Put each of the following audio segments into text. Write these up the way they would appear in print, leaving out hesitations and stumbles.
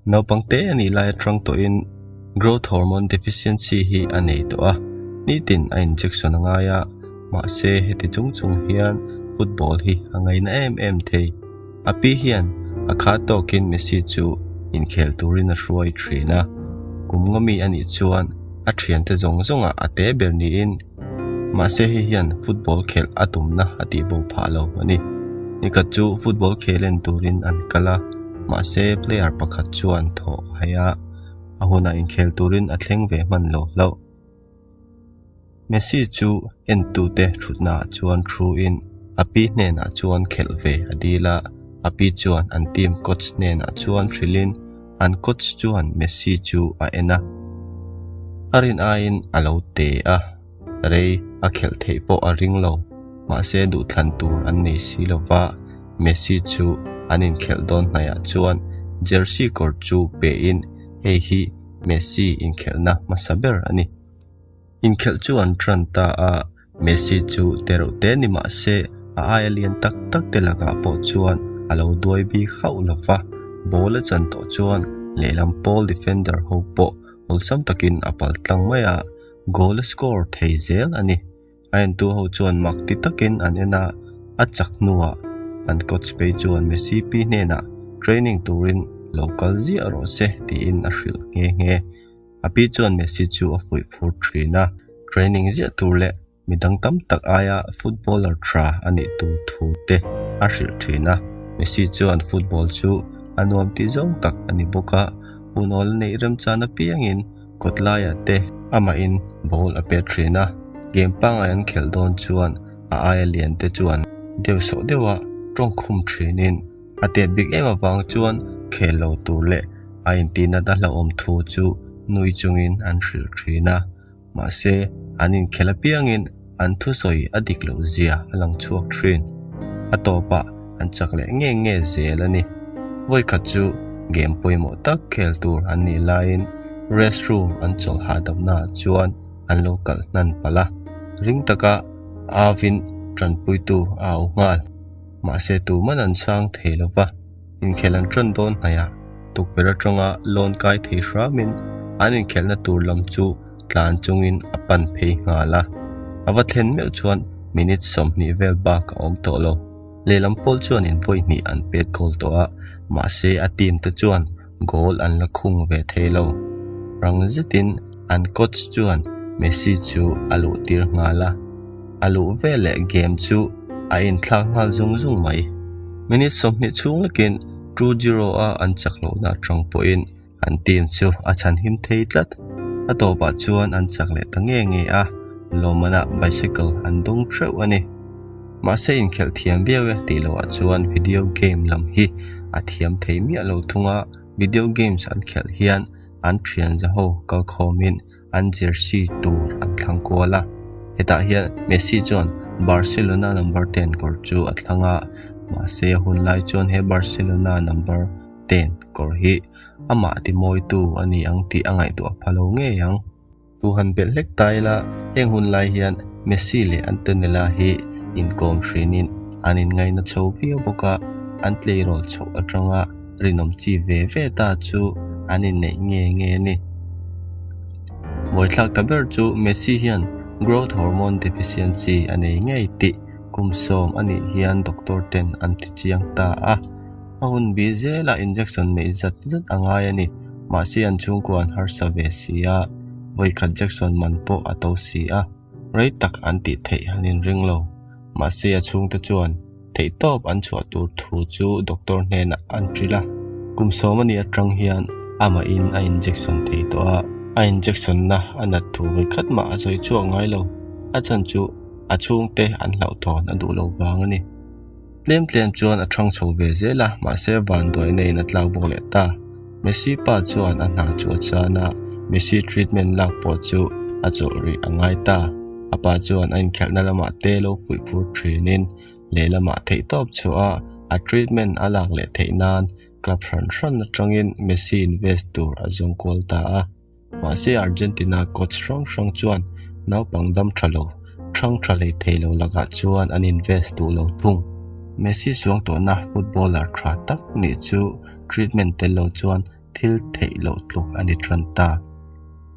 Naupang te a nih lai atang tawhin growth hormone deficiency hi a nei tawh a, nitin a injection a ngai a, mahse heti chung chung hian football hi a ngaina em em thei. A pi hian a khat tawkin Messi chu inkhel turin a hruai thin a, kum nga mi a nih chuan a thiante zawng zawngah a te ber niin Mahse hei hian football khelh a tumna a tih bo phah lo a ni. Nikhat chu football khel en turin an kal a, mahse player pakhat chuan thaw a hai a, a hunah inkhel turin a thleng ve hman lo hlauh. Messi chu entute thutnaah chuan thuin a pi hnenah chuan khelh ve a dil a, a pi chuan an team coach hnenah chuan hrilhin An coach chuan Messi chu a en a, a rin aiin a lo te a, rei a khelh theih pawh a ring lo. Mahse duhthlan tur an nei si lo va, Messi chu an inkhelh dawn hnaihah chuan jersey kawr chu pein hei hi Messi inkhelhna hmasa ber a ni. Inkhelh chu an tan ta a, Messi chu tereuh te ni mah se a aia lian tak tak te lakah pawh chuan a lo duai bik hauh lo va, ball a chan tawh chuan lehlam pawl defender ho pawh awlsam takin a pal tlang mai a, goal a score thei zel a ni. A entu ho chuan mak ti takin an en a, a chak hnuah an coach phei chuan Messi pi hnenah training turin lo kal ziah rawh se tiin a hrilh nghe nghe. A pi chuan Messi chu a fuih phur thin a, training ziah tur leh midang tam tak aia footballer tha a nih tur thu te a hrilh thin a. Messi chuan football chu a nuam tih zawng tak a ni bawk a, hunawl a neih remchan apiangin kawt laiah te amahin ball a pet thin a. Game pangngai an khelh dawn chuan a aia lian te chuan deuh sawh deuha tawngkhum thinin A tet bik em avang chuan khel lo tur leh a intihna ta hlauhawm thu chu nui chungin an hrilh thin a. Mahse, an inkhel apiangin an thusawi a dik loh zia a lang chhuak thin. A tawpah an chak leh nge nge zel a ni. Vawikhat chu game pawimawh tak khel tur an nih laiin restroom an chawlh hahdamnaah chuan an lo kalh hnan palh a. Ring taka avin tanpuitu a au nghal. Mahse tuman an chhang thei lo va, inkhelh an tan dawn hnaihah tukverh atanga lawn kai thei hramin an inkhelhna tur lam chu tlan chungin a pan phei nghal a. A va thlen meuh chuan minute 20 vel bak a awm tawh lo. Lehlam pawl chuan in vawi hnih an pet goal tawh a, mahse a team te chuan goal an la khung ve thei lo. Rang zetin an coach chuan Messi chu a luh tir nghal a, a luh veleh game chu a inthlak nghal zung zung mai. Minute 20 chhung lekin 2-0 a an chak lohna atang pawhin an team chu a chhanhim thei tlat. A tawpah chuan an chak leh ta nge nge a, lawmmanah bicycle an dawng theuh a ni. Mahse inkhelh thiam viau e tih lohah chuan video game lam hi a thiam thei miah lo thung a, video games an khelh hian an thian zaho kalkhawmin an jersey tur an thlang kual a. Hetah hian Messi chuan Barcelona number 10 kawr chu a thlang a, mahse a hun lai chuan he Barcelona number 10 kawr hi amah timawitu a ni ang tih a ngaihtuah pha lo ngei ang. Tu han belh hlek ta ila, heng hun lai hian Messi leh Antonella hi inkawm hrinin an inngaina chho viau bawk a, an tleirawl chhoh atanga rinawm chi ve ve ta chu an inneih nge nge a ni. Buaithlak ta ber chu Messi hian growth hormone deficiency a nei ngei tih kum 10 a nih hian doctor ten an ti chiang ta a. A hun bih zelah injection neih zat zat a ngai a ni. Mahse an chhungkua an harsa ve si a, vawikhat Jackson man pawh a to si a, rei tak an tih theih an inring lo. Mahse a chhungte chuan theihtawp an chhuah tur thu chu doctor hnenah an hrilh a. Kum 10 a nih atang hian amahin a injection thei tawh a, a injection na a nat thu vawikhat mah a sawi chhuak ngai lo. A chhan chu a chhungte an hlauhthawn a duh lo vang a ni. Tlem tlem chuan a thang chho ve zel a, mahse vanduaina in a tlak bawk leh ta. Messi pa chuan a hna chu a chan a, Messi treatment lak pawh chu a chawlh rih a ngai ta. A pa chuan a inkhelhna lamah te lo fuih phur thinin lehlamah theihtawp chhuah a, a treatment a lak leh theih nan club hran hran atangin Messi invest tur a zawng kual ta a. Mahse Argentina coach hrang hrang chuan naupang dam tha lo, thang tha hlei thei lo lakah chuan an invest duh lo thung. Messi suang tawhna footballer tha tak nih chu treatment tel lo chuan thil theih loh tluk a ni tan ta.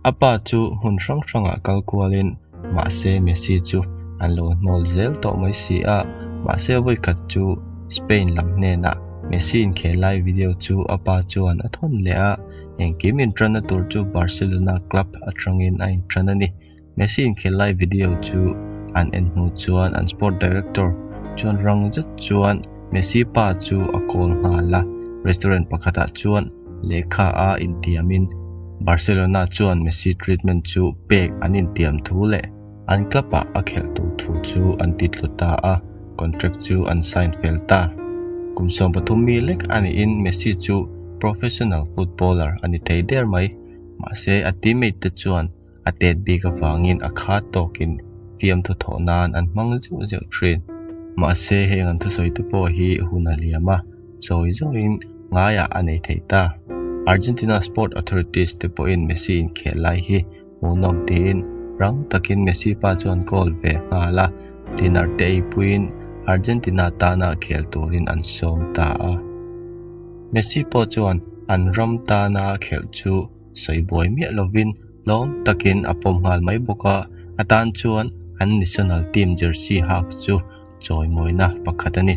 A pa chu hmun hrang hrangah kal kualin mahse Messi chu an lo hnawl zel tawh mai si a, mahse vawikhat chu Spain lam hnenah Messi inkhel lai video chu a pa chuan a thawn leh a, engkim intanna tur chu Barcelona club atangin a intan a ni. Messi inkhel lai video chu an en hnu chuan an sport director chuan rang zet chuan Messi pa chu a call nghal a, restaurant pakhatah chuan lehkha a intiamin Barcelona chuan Messi treatment chu pek an intiam thu leh an club ah a khelh tur thu chu an ti tlu ta a, contract chu an sign fel ta. Kum 13 mi lek a niin Messi chu professional footballer a ni thei der mai, mahse a teammate te chuan a tet bik avangin a khat tawkin fiamthu thawh nan an hmang zeuh zeuh thin. Mahse heng an thusawi te pawh hi hun a liam a, zawi zawiin ngaiah a nei thei ta. Argentina Sport Authorities te pawhin Messi inkhel lai hi hmuhnawm tiin rang takin Messi pa chuan goal ve nghal a, dinner te eipuiin Argentina tana khel turin an sawm ta a. Messi pawh chuan an ram tana khelh chu sawi buai miah lovin lawm takin a pawm nghal mai bawk a, a tan chuan an national team jersey hak chu chawimawina pakhat a ni.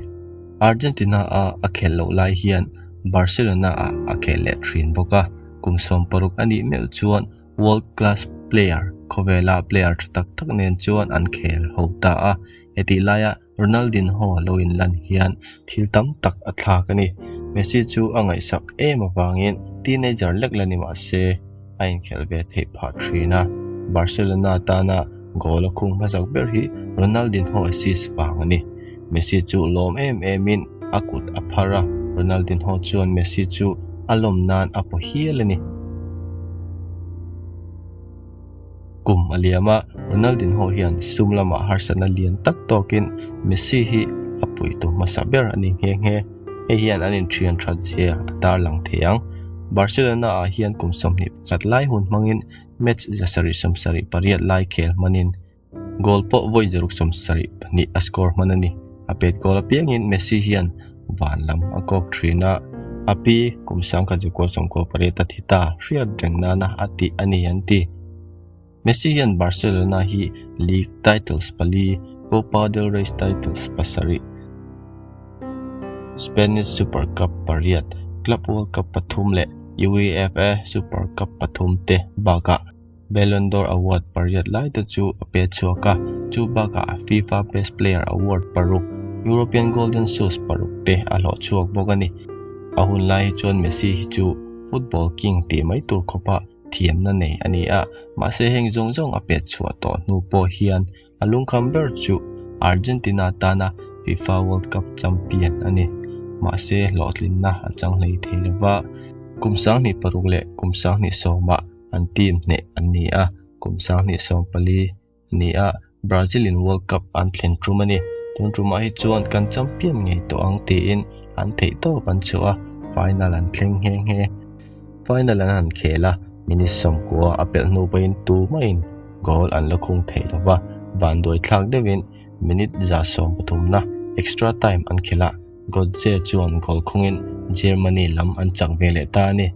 Argentina a a khelh loh lai hian Barcelona ah a khelh leh thin bawk a, kum 60 a nih meuh chuan world class player khawvela player tha tak tak nen chuan an khel ho ta a, hetih laia Ronaldinho lo inlan hian thil tam tak a thlak a ni. Messi chu a ngaihsak em avangin teenager lek la ni mah se a inkhelh ve theih phah thin a. Barcelona tana goal a khung hmasak ber hi Ronaldinho assist vang a ni. Messi chu lawm em emin a kut a phar a, Ronaldinho chuan Messi chu a lawm nan a paw hial a ni. Kum a liam a, Ronaldinho hian sum lamah harsatna lian tak tawkin Messi hi a puitu hmasa ber a ni nghe nghe. Hei hian an inthian that zia a tarlang thei ang. Barcelona ah hian kum 21 lai hun hmangin match 778 lai khel hmanin goal pawh vawi 672 a score hman a ni. A pet goal apiangin Messi hian van lam a kawk thin a, a pi kum 1998 a thi ta hriat reng nana a tih a ni an ti. Messi hian Barcelona hi league titles pali, Copa del Rey titles pasarih, Spanish Super Cup pariat, Club World Cup pathum leh UEFA Super Cup pathum te bakah Ballon d'Or award pariat lai te chu a pe chhuak a, chu bakah FIFA Best Player award paruk, European Golden Shoes paruk te a hlawh chhuak bawk a ni. A hun lai hi chuan Messi hi chu football king tih mai tur khawpa thiamna nei a ni a, mahse heng zawng zawng a pet chhuah tawh hnu pawh hian a lungkham ber chu Argentina tana FIFA World Cup champion a ni. Mahse hlawhtlinna a chang hlei thei lova, kum 2006 leh kum 2010ah an team hneh an ni a, kum 2014 a ni a, Brazil in World Cup an thlen tum a ni. Tun tumah hi chuan kan champion ngei tawh ang tiin an theih tawp an chhuah a, final an thleng nghe nghe. Final an han khel a, minute 90 a pelh hnu pawhin tumaiin goal an la khung thei lo va, vanduai thlak deuhin minute 130na extra time an khelh a, Götze chuan goal khungin Germany lam an chak ve leh ta a ni.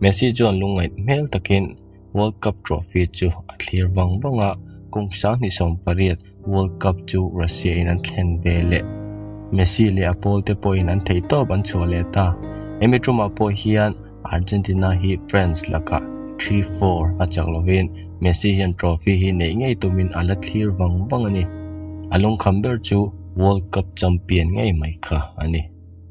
Messi chuan lungngaih hmel takin World Cup trophy chu a thlir vang vang a, kum 2008 World Cup chu Russia in an thlen ve leh. Messi leh a pawl te pawhin an theih tawp an chhuah leh ta. Hemi tumah pawh hian Argentina hi France lakah 3-4 a chak lovin Messi hian trophy hi neih ngei tumin a la thlir vang vang a ni. A lungkham ber chu World Cup champion ngei mai kha a ni.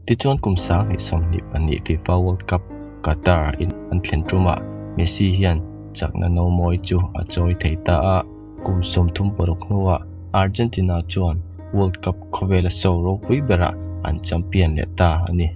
Tichuan kum 2022 FIFA World Cup Qatar in an thlen tumah Messi hian chakna no mawi chu a chawi thei ta a, kum 36 hnuah Argentina chuan World Cup khawvela show ropui berah an champion leh ta a ni.